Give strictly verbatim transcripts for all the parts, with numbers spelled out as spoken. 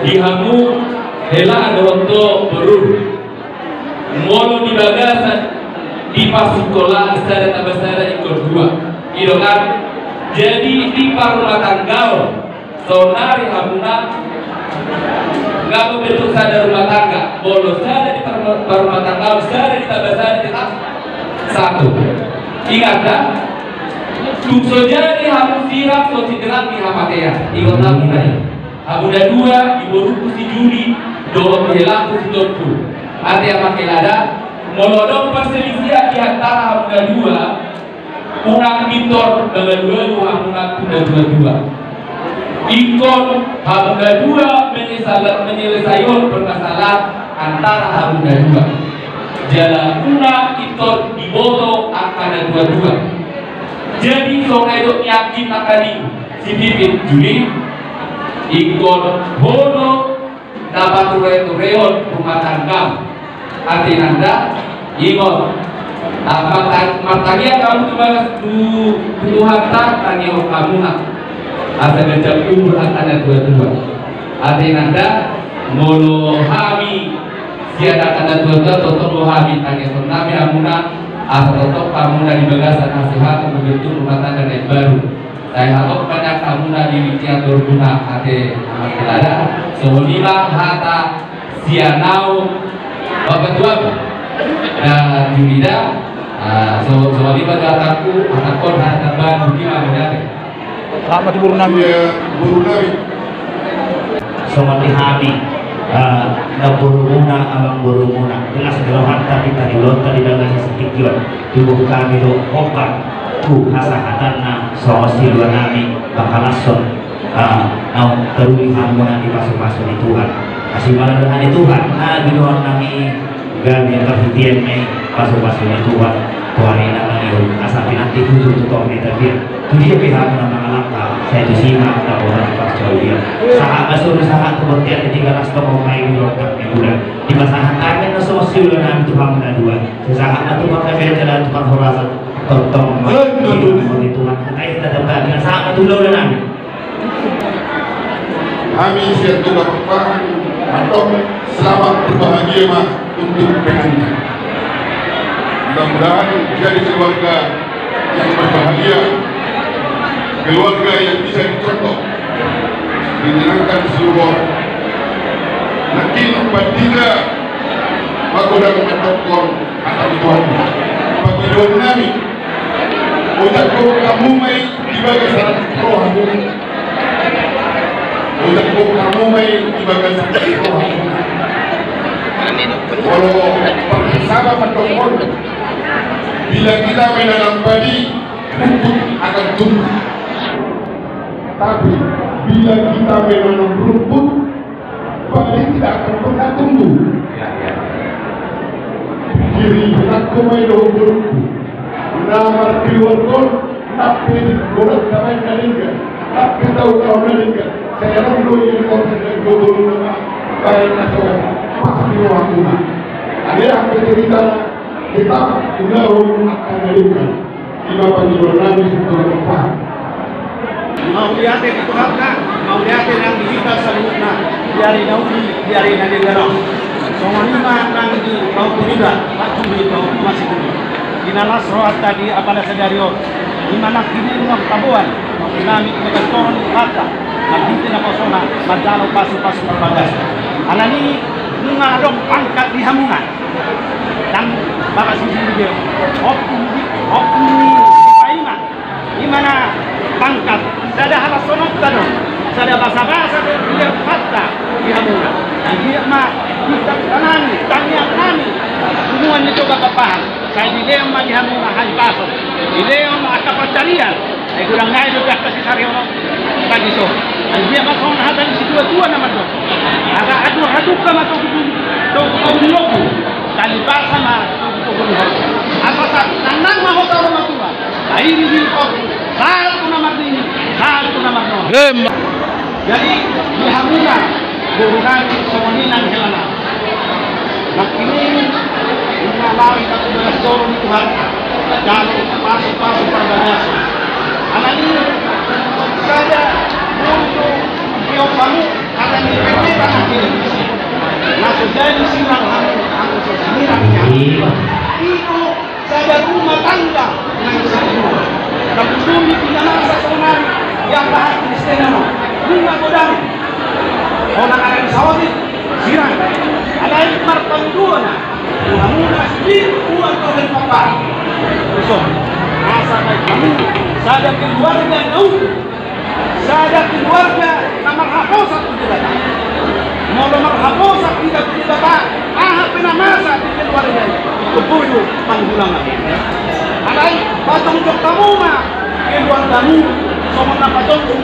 Di hamu hela dohot boru, molo di bagasan di pasikolaan sada tambah sada ingkon dua, i do kan? Jadi di parrumatanggaon, saonari hamuna nga mambentuk sada rumah tangga, molo sada di parma-, parrumatanggaon, sada ditambah sada tetap satu. Ingat da, tung so jadi hamu sirang, so sirang di hamatean. Ingat hamu na i. Hamuna dua, di borungku si Juli dohot di helangku si Tompu. Ate amang hela da, molo adong parselisihan di antara hamuna dua, unang pintor mangalualu hamuna tu na dua-dua. Ingkon hamuna dua menyesal-, menyelesaihon permasalahan antara hamuna dua. Jala unang pintor diboto angka na dua-dua. Jadi songon na didok ni anggi nangkaning si Pipit Juli, ingkon ho do na pature-turehon rumah tanggam. Ate nanda, ingot. Ah, marta-, martangiang hamu tu bagas tu, tu Tuhanta, tangihon hamuna asa ganjang umur angka na dua-dua. Ate nanda, molo hami sian angka na dua-dua, totop do hami tangiangkon nami hamuna asa totop hamuna di bagasan hasehatan, mambentuk rumah tangga na imbaru. Sai hatop ma nian hamuna di tingki na dua-dua, ate amang hela da. Songon i ma hata sian ahu, Bapa Tuan. Dan Juli da, ah, so, songon i ma hatangku, hatangkon, hata tambahan, Juli ma mauliate. Selamat boru nami. Iya, boru nami. Songon i hami, eh, namborumuna, amangborumuna. Jelas do hata pinta ni ulaonta di bagasan tingki on. Tubu hami do hombar tu hasahatanna songon silua nami, pangkalashon, eh, naung taruli hamuna di pasupasu ni Tuhan. Asi ma na roha ni Tuhan, na binoan nami i. Gabe parhitean ma i pasupasu ni Tuhan tu ari na mangihut, asa pinantikhon tu toru ni tapian. Tu dia pe hamu na mangalangka, sai tusi ma dapotan parsaulian. Sahat ma solu sahat tu bontean, di tiga las tongtong ma i di rongkap ni bulan. Dipasahat hami na songon silua nami tu hamu na dua. Sai sahat ma tu panggabean jala tu parhorasan, tongtong ma i. Betul. Di Tuhan, hata i hita tambahan, sahat ma tu hulahula nami. Hami sian Tuba Pakpahan mandok selamat berbahagia ma untuk pengantin. Mudah-mudahan jadi keluarga yang berbahagia, keluarga yang bisa dicontoh, menyenangkan seluruh orang. Nangkin pandita magodang mandokkon hata ni Tuhan. Pangidoan nami, ojakon hamu ma i di bagasan rohamu. Ojakon hamu ma i di bagasan rohamu. Molo parhasaba mandokkon, bila kita menanam padi, rumput akan tumbuh. Tapi bila kita menanam rumput, padi tidak akan pernah tumbuh. Jadi, hata ma i dohot borungku. Na marpiluan on, na pe di borat na baen na denggan, na pe tau tau na denggan. Sai adong do i on, sai adong do boru na baen na so pas di rohamuna. Alai angka cerita na tetap ulaon angka na denggan. Ima pangidoan nami sian Tuba Pakpahan. Mauliate di Tuhanta, mauliate nang di hita saluhutna, di ari na uli, di ari na denggan on. Songon i ma nang di pahompu niba, pahompu ni pahompu masihut i. Di na las rohanta di apala sadari on. Ima nangkin i nunga taboan, nami di pangantoron ni Tuhanta, marhite naposona, manjalo pasupasu parbagason. Alani nunga adong pangkat di hamuna. Nang bagas ni sini dia. Ompung di, ompung ni paima. Ima na pangkat. Sada halashononta do. Sada basabasa do, dia pangkat di hamuna. Anggiat ma, kita tanani, tangiang nami. Punguan ni Tuba Pakpahan. Sai dilehon ma di hamuna hahipason. Dilehon ma angka pansarian. Ai godang nai do angka sisarihon on. Tagi so. Ai dia ma songon hata ni situatua na mandok. Asa adong hadungka ma togu-togu, togu-togu ni lombu. Talipasa ma togu-togu ni horbo. Asa sa-, nang ma hota ro matua. Ai di di horbo. Sahat tu na mardingin. Sahat tu na marnono. Jadi, di hamuna, boru nami songon i nang hela nami. Nangkin i, nunga lao hita tu bagas joro ni Tuhan, manjalo pasupasu parbagason. Alani, sada, boru do, di ompamu, alani, Holan ari saotik, sirang. Alai marpangidoan ma tu hamuna sude, uang dohot pappar. Ison, asa baen hamu sada keluarga na utuh, sada keluarga na marhaposan tu Debata. Molo marhaposan hita tu Debata, aha pe na masa di keluarga i, boi do panggulangan. Alai pajongjong hamu ma keluargamu, songon na pajongjong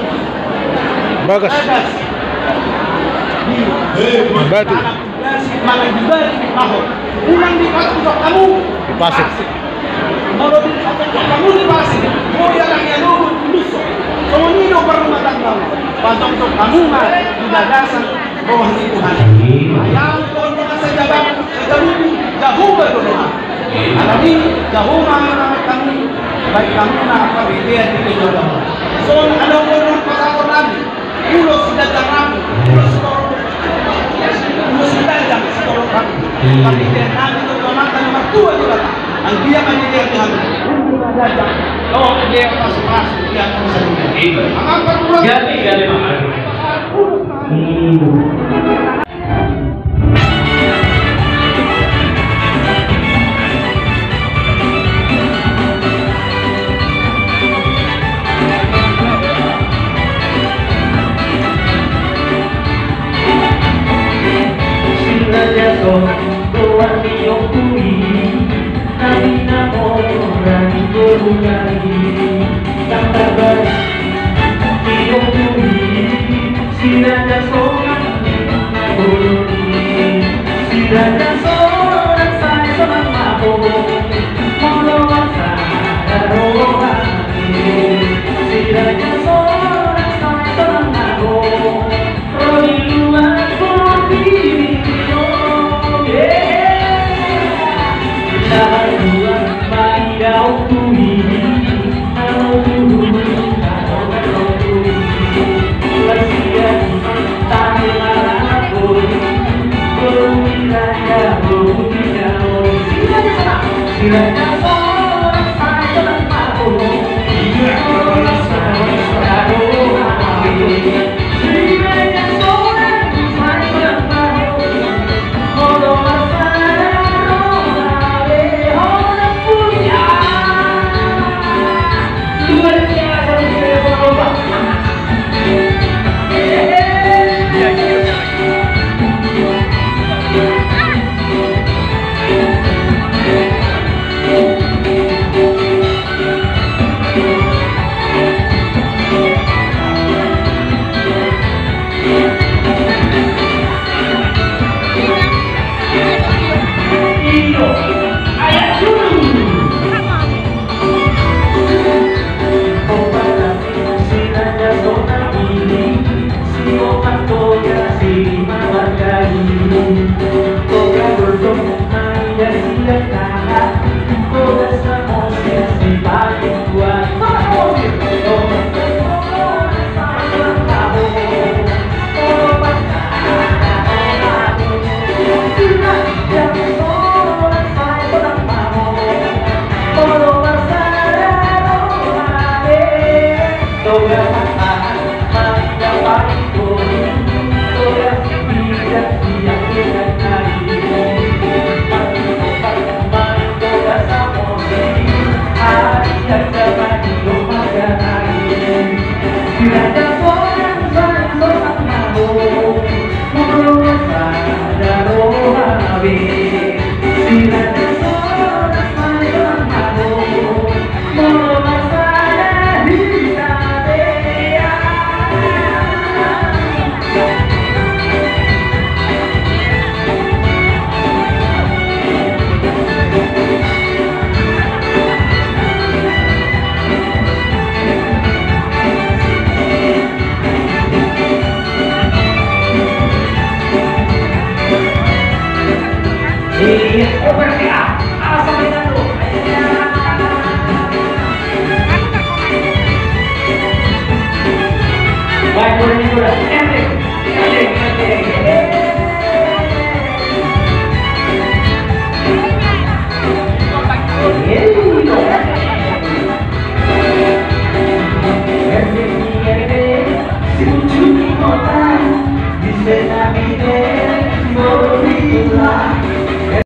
bagas. Bagas. Di batu. Anak basi manang di batu, mahon. Unang dipajongjong hamu di pasir. Molo dipajongjong hamu di pasir, boi alani alogo, luso. Songon i do parrumatanggaon. Pajongjong hamu ma di bagasan roha ni Tuhan. Ayam, tolong dengan sejabat, sejaluti, Jahowa do doa. Alani Jahowa na mangkatai hamu, baen hamu ma parhitean ni keluargamu. Songon adong do pasahaton nami, ulos siganjang nami, ulos sitorop, ulos siganjang sitorop nami. Parhitean nami tu Amanta na martua Debata. Anggiat ma diberkahi hamu umur na ganjang dohot pasupasu di angka na sadia. Amen. Amang partua. Jadi, jadi, Amang.